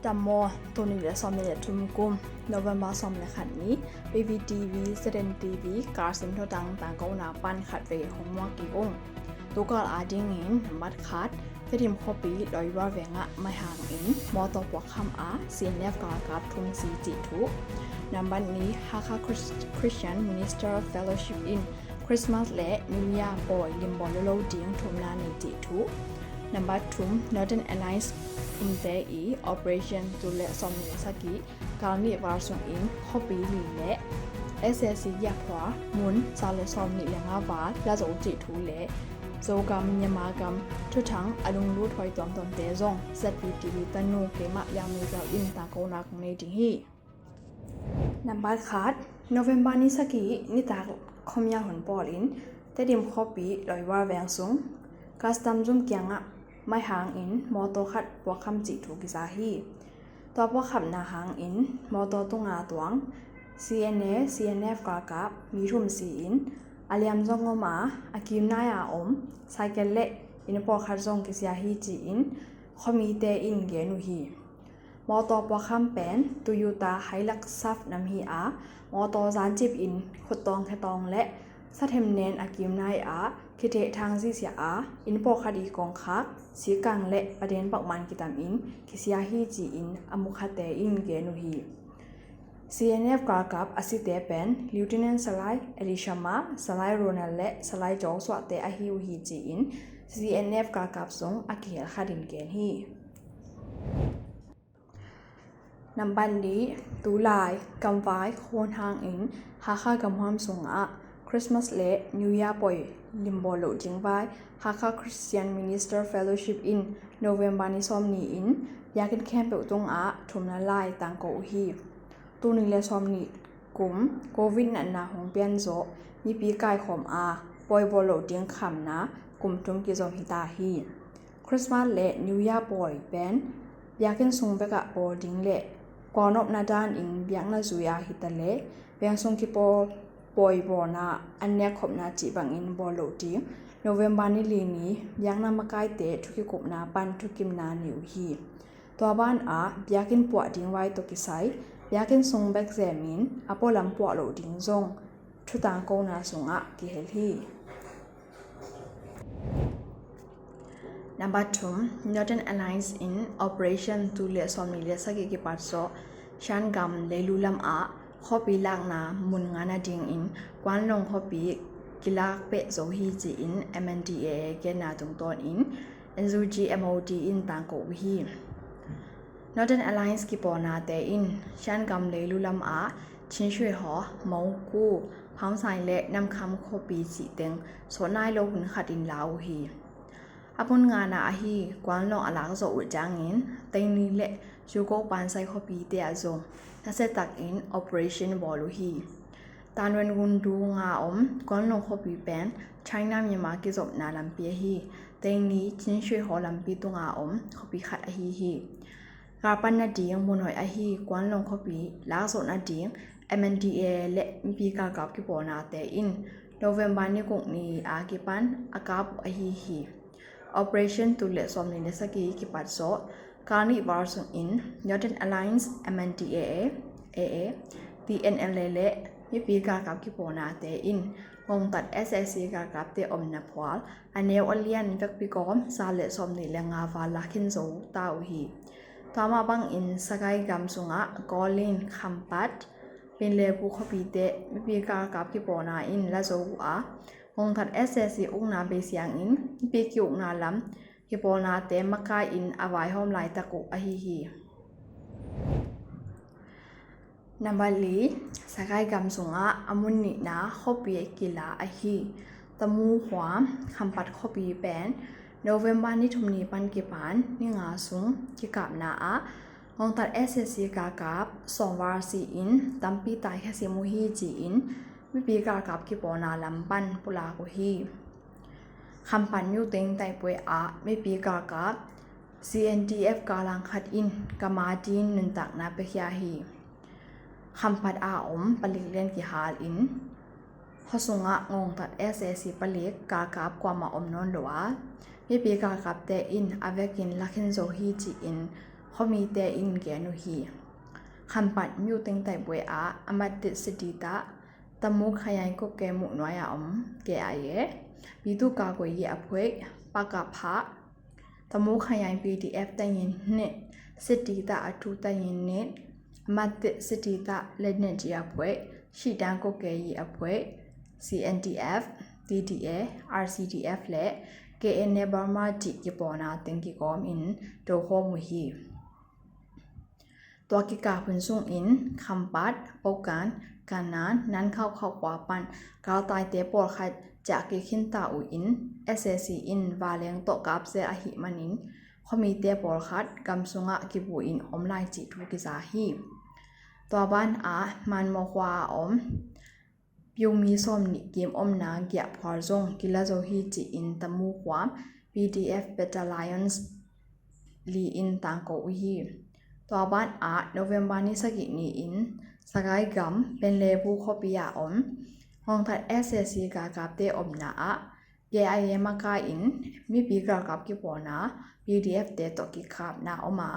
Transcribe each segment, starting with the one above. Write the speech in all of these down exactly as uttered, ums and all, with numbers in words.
Tam maw, tul nih le sawmnih le thum kum November sawm le khat ni, P V T V, Saden T V, Karsim Thotang tangkona pan khatvei hong muak kik ung. Tukal adingin nambat khat, Tedim khuapi Loiwar vengah maihang in mawtaw puakkham a C N F galkap thum si cih thu. Nambat nih, Hakha Christian Minister Fellowship in Christmas le New Year pawi limbawl lo ding thumna nei cih thu. Nambat thum, Northern Alliance kumte i Operation tul le sawmnih le sagih kal nih val sungin khuapi li le S A C giahphual mun za le sawmnih le nga val la zo cih thu le Zogam Myanmar gam thuthang a lunglut huai tuamtuamte zong Z P T V tanu keimah Liangmei Zau in tangkona kong nei ding hi. Nambat khat, November ni sagih nitak khuamial hun pawlin Tedim khuapi Loiwar veng sung Custom zum kiangah maihang in mawtaw khat puakkham cih thu kiza hi. Tua puakkhamna hangin mawtaw tunga tuang C N A, C N F galkap mi thum si-in a liam zong om a, a kimnai a om cycle le inn pawlkhat zong kisia hi ci-in khuamite in gen uh hi. Mawtaw puakkham pen Toyota Hilux Saf nam hi a, mawtaw zancip in khuttawng khetawng le sathemnen a kimnai a, khitheh thang zisia a, inn pawlkhat i kongkhak, sikang le paden pakman kitamin kisia hi ci-in a mukhate in gen uh hi. C N F galkap a site pen Lieutenant Salai Elishama, Salai Ronald le Salai Joshua te ahi uh hi ci-in C N F galkap sung a kihel khatin gen hi. Nambat nih, tulai gamvai khuahang in Hakha gamhuam sungah Christmas le New Year pawi limbawl loh ding vai Hakha Christian Minister Fellowship in November ni sawm ni-in biakinn khempeuh tungah thumna lai tangko uh hi. Tul nih le sawmnih kum Covid natna hong pianzawh mipi kaikhawm a pawi bawl loh ding khamna kum thum kizom hita hi. Christmas le New Year pawi pen biakinn sung bekah bawl ding le kuanopna danin biakna zui a hitaleh veng sung kipawl pawi bawlna an nekkhopna cih bangin bawl loh ding November ni li ni biakna makaite thukikupna pan thukimna nei uh hi. Tua banah biakinn puah ding vai tawh kisai biakinn sung bek zemin a pualam puah loh ding zong thutangkona sungah kihel hi. Nambat thum, Northern Alliance in Operation tul le sawmnih le sagih kipat zawh Shan gam leilu lamah khuapi lakna mun nga nadingin Kuanlong khuapi kilak peh zo hi ci-in M N D A A genna tungtawnin N U G M O D in tangko uh hi. Northern Alliance kipawlnate in Shan gam leilu lamah Chinshui haw, Mongku, Phangsai le Namkham khuapi cih teng sawt nai lo hun khatin la uh hi. A mun ngana ahi Kuanlong a lak zawh uh ciangin Teini le Zuko Pansai khuapite ah zong nasia takin operation bawl uh hi. Tanwen gundu nga om Kuanlong khuapi pen China Myanmar kizopna lampi ahi Teini Chinshui haw lampi tunga om khuapi khat ahi hi. Galpan nading mun hoih ahi Kuanlong khuapi lakzawh nading M N D A A le mipi galkap kipawlnate in November ni guk ni a kipan a kap uh ahi hi. Operation tul le sawmnih le sagih kipat zawh kal nih val sungin Northern Alliance, M N D A A, A A, T N L A le mipi galkap kipawlnate in ngongtat S A C galkapte omna phual a neu a lian vekpi kawm za le sawmnih le nga val lakhin zo ta uh hi. Tua mah bangin Sagaing gam sungah Kawlin, Khampat, Pinlebu khuapite mipi galkap kipawlna in la zo uh a, ngongtat S A C ukna bei siangin mipi kiukna lam kipawlnate makai-in a vaihawm laitak uh ahi hi. Nambat li, Sagaing gam sungah a mun nihna khuapi kila ahi Tamu Huam, Khampat khuapi pen November ni thum ni pan kipan ni nga sung kikapna ah ngongtat S A C galkap sawm val si-in tampi taikhia sim uh hi ci-in mipi galkap kipawlna lam pan pulak uh hi. Khampat New Teng Taipue ah mipi galkap C N D F galang khat in gam adingin nuntakna piakhia hi. Khampat a om palik lian kihalin khuasungah ngongtat S A C palik galkap kuamah om nawn lo a, mipi galkapte in a vekin lakhin zo hi ci-in khuamite in gen uh hi. Khampat Myo Teng Taipwe ah Amatit City tah, Tamu Khayai Koke muh nuai a om K I A, Bitu Kakwe yi a phuek Pakapha, Tamu Khayai P D F tengin hnit, City tah a tu tengin nit, Amatit City tah le nit yi a phuek Shidang Koke yi a phuek C N D F, T D A, R C D F le K N A Burma cih kipawlna teng kikawm in dokhawm uh hi. Tua kikap hun sungin Khampat, Pokan, Kanan, Nankhau khua pan galtaite pawlkhat ciah kik khinta uh in S A C in vanleng tawh kap zel ahih manin khuamite pawlkhat gam sungah kibu in om lai cih thu kiza hi. Tua banah Manmaw khua a om Pyumi sawmnih kim omna giah phual zong kila zo hi ci-in Tamu khua P D F Battalions li in tangko uh hi. Tua banah November ni sagih ni-in Sagaing gam Penlebu khuapi a om Ngongtat S A C galkapte omna ah K I A makai in mipi galkap kipawlna P D F te tawh kikapna om a,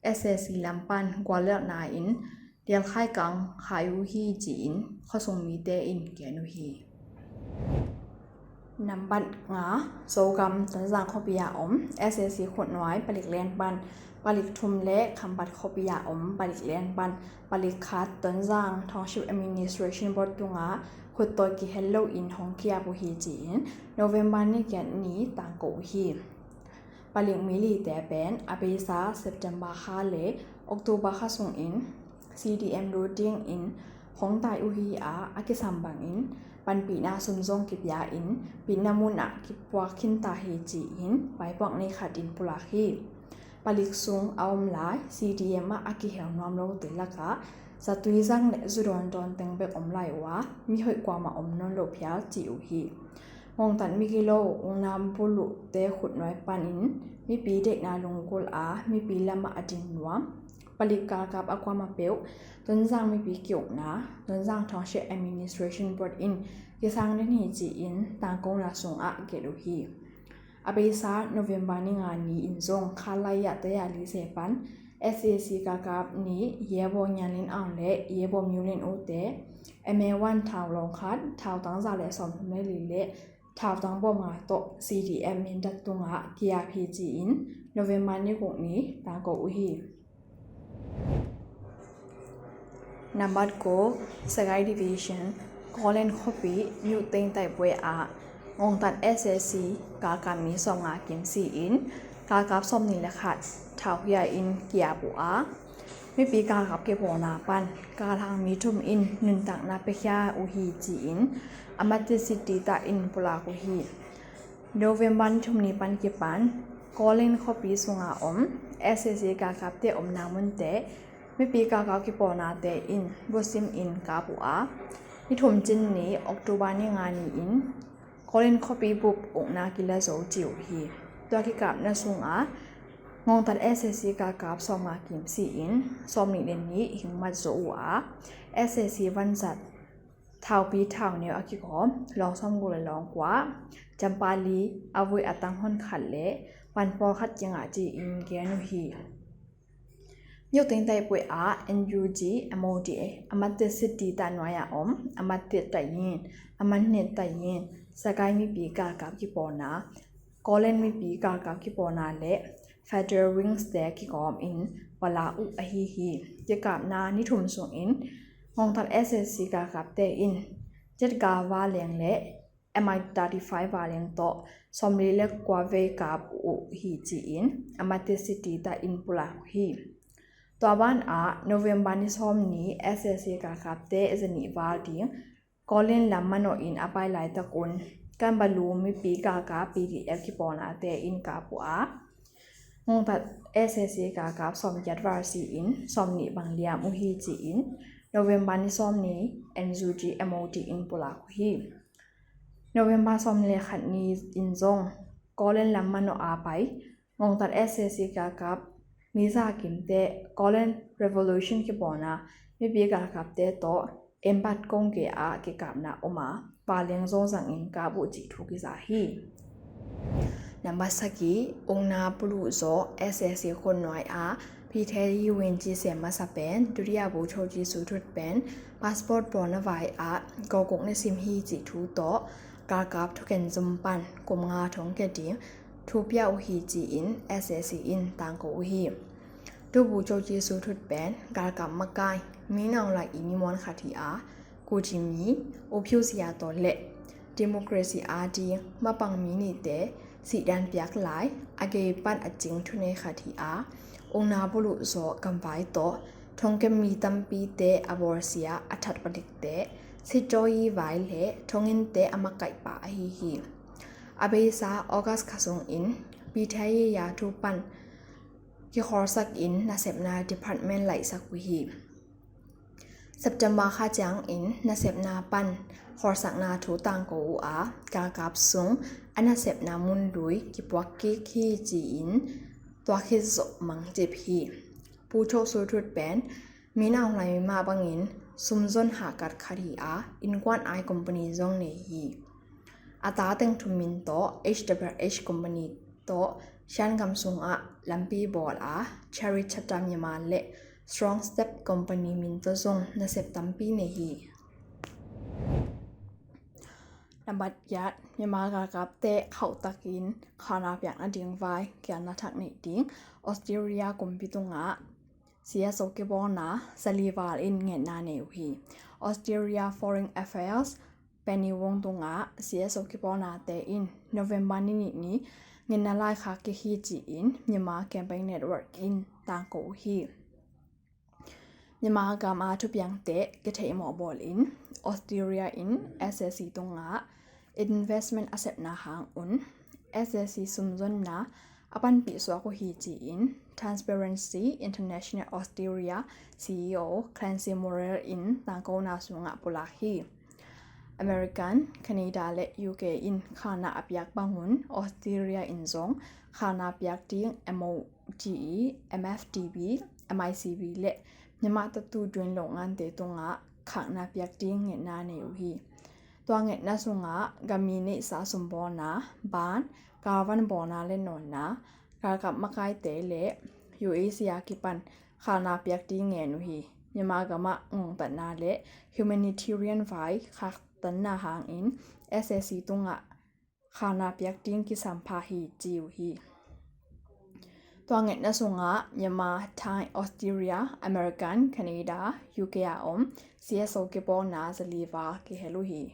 S A C lam pan guallelhna in dialkhai kang khai uh hi ci-in khuasung mite in gen uh hi. Nambat nga, Zogam Tonzang khuapi a om S A C khutnuai palik len pan palik thum le Khampat khuapi a om palik len pan palik khat Tonzang Township Administration Board tungah khuttawi kihel loin hong kiap uh hi ci-in November ni giat ni tangko uh hi. Palik mi lite pen a beisa September kha le October kha sungin C D M lut dingin hong tai uh hi a, a kisam bangin panpihna sum zong kipia in pitna munah kipuak khinta hi ci-in vaipuak ni khat in pulak hi. Palik sung a om lai C D M ah a kihel nuam lote lakah zatui zang le zu dawndawn teng bek om lai uh a, mihoih kuamah om nawn lo phial ci uh hi. Ngongtat migilo ukna buluhte khutnuai panin mipi deihna lunggulh a mipi lamah a din nuam palik galkap a kuamah peuh Tonzang mipi ki-ukna Tonzang Township Administration Board in kisang den hi ci-in tangkona sungah gelh uh hi. A beisa November ni nga ni in zong khalai ah taya lise pan S A C galkap ni Yebo Nyanlin Aung le Yebo Myulin Ute M A one thau lawng khat, thautang za le sawmthum le li le thautang bawm nga tawh C D M mindat tungah kiap hi ci-in November ni guk ni tangko uh hi. Nambat ko, Sagaing Division, Kawlen khuapi Myo Teng Taipwe ah Ngongtat S A C galkap mi sawmnga kim si-in galkap sawmnih le khat thauhia in kiap uh a, mipi galkap kipawlna pan galhang mi thum in nuntakna piakhia uh hi ci-in Amatit City tah in pulak uh hi. November ni thum ni pan kipan Kawlen khuapi sunga om S A C galkapte omna munte mipi galkap kipawlnate in busim in kap uh a, ni thum cin ni October ni nga ni-in Kawlen khuapi bup ukna kila zo ci uh hi. Tua kikapna sungah Ngongtat S A C galkap sawmnga kim si-in sawmnih le nih hing mat zo uh a, S A C vanzat thaupi thauneu a kikawm lawng sawmguk le lawng kua, Champali a vui a tang hon khat le pan pawlkhat kingah ci-in gen uh hi. Myo Teng Taipwe ah N U G M O D A Amatit City tah nuai a om Amatit tah in Amanit tah in Sagaing mipi galkap kipawlna, Kawlen mipi galkap kipawlna le Federal Wings te kikawm in pala uh ahi hi. Kikapna ni thum sungin Ngongtat S A C galkapte in jet gal vanleng le M I thirty-five vanleng tawh sawmli le kua vei kap uh hi ci-in Amatit City tah in pulak uh hi. Tua banah November ni sawm ni S A C galkapte zanih val ding Kawlen lam manawh in a pai laitakun Kanbalu mipi galkap P D F kipawlnate in kap uh a, Ngongtat S A C galkap sawmgiat val si-in sawmnih bang liam uh hi ci-in November ni sawm ni N U G M O D in pulak uh hi. November sawm le khat ni in zong Kawlen lam manawh a pai Ngongtat S A C galkap mi za kimte Kawlen Revolution kipawlna mipi galkapte tawh Embat kongke ah kikapna om a, vanleng zong zangin kap uh cih thu kiza hi. Nambat sagih, ukna puluh zaw S A C khutnuai ah P Pyidaungsu Yin ci sem masa pen, Dutiya Bogyoke Jesu Thut pen, passport bawlna vai ah, Gokuk na sim hi cih thu tawh, galkap thuken zum pan, kum nga thong kia ding, thu pia uh hi ci-in, S A C in tangko uh hi. Tu Bogyoke Jesu Thut pen, galkap makai, Min Aung Hlaing i ni muan khat hi a, Kyu Jin mi, U Pyu Saya tawh le democracy a ding mapang mi nihte sihdan piak lai a gei pan a cing thunei khat hi a, ukna buluh zaw gamvai tawh thongkem mi tampite a bawlsia a that palikte, sitdawi vai le thonginnte a makaih pah ahi hi. A beisa August kha sungin Pyidaungsu Yin thu pan kikhawlsakin nasepna department laihsak uh hi. September kha ciangin nasepna pan khawlsakna thu tangko uh a, galkap sung a nasepna mun lui kipuak kik hi ci-in tua khit zawh mangcip hi. Pu Chok Su Thut pen Min Aung Hlaing mah bangin sumzon hahkat khat hi a, innkuan ai company zong nei hi. A ta teng thum min tawh H W H company tawh Shan gam sungah lampi bawl a, Charity Chapter Myanmar le Strong Step company min tawh zong nasep tampi nei hi. Nambat giat, Myanmar galkapte khauhtakin khalna piak nading vai kialna thak neih ding, Australia kumpi tungah C S O kibawlna zali val in ngetna nei uh hi. Australia Foreign Affairs Penny Wong tungah C S O kibawlnate in November ni nih ni ngetna laikhak kik hi ci-in Myanmar Campaign Network in tangko uh hi. Myanmar gam a thupiangte kitheihmawh bawlin Australia in S A C tungah investment a sepna hang un S A C sumzonna a panpih suak uh hi ci-in Transparency International Australia C E O Clancy Morrell in tangkona sungah pulak hi. American, Canada le U K in khalna a piak bangun Australia in zong khalna piak ding M O G E, M F T B, M I C B le Myanmar tatu duin lo ngante tungah khalna piak ding ngetna nei uh hi. Tua ngetna sungah gam mi neihsa sumbawlna, ban, galvan bawlna le nawnna, galkap makaite le U A C a kipan khalna piak ding ngen uh hi. Myanmar gamah ngongtatna le humanitarian vai khaktanna hangin S A C tungah khalna piak ding kisampha hi ci uh hi. Tua ngetna sungah Myanmar, Thai, Australia, American, Canada, U K a om C S O kibawlna zali val kihel uh hi.